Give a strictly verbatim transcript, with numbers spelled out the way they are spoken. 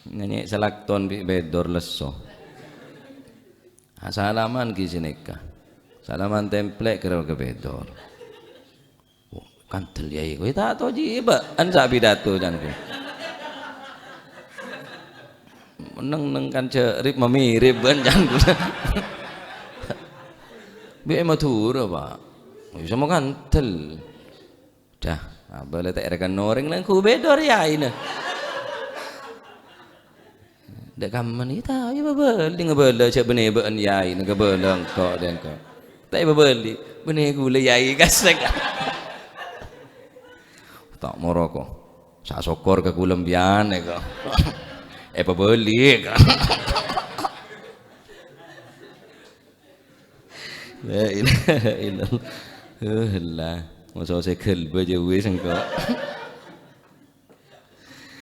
Ngènyè' salakton bi' Bedor lesso. Asalaman ghi' sanèka. Salaman templek kèra ka Bedor. Oh, kandel, Yai. Kowe ta' tao jibâ'ân sa' pidato, can kaulâ. Neng-neng kan jâ' rip mamirip bân can kaulâ. Bi' è Madhurâ, Pak. Bisa makandel. Dah, abâlâ ta' èrèkan orèng neng ku Bedor yaina. Dâ' kamma nèka ta' èpabâli ngabâlâ jâ' bânnè bâ'ân yaina kabâlâ engko' dâ' engko'. Ta' èpabâli, bânnè kaulâ yai kasèk. Ta' moro ko. Sa' sokkor ka kaulâ bi'ân ko. Èpabâli ko. La ilaha illallah. Oh, la. Masa sè ghâlbâ jâ' wis engko'.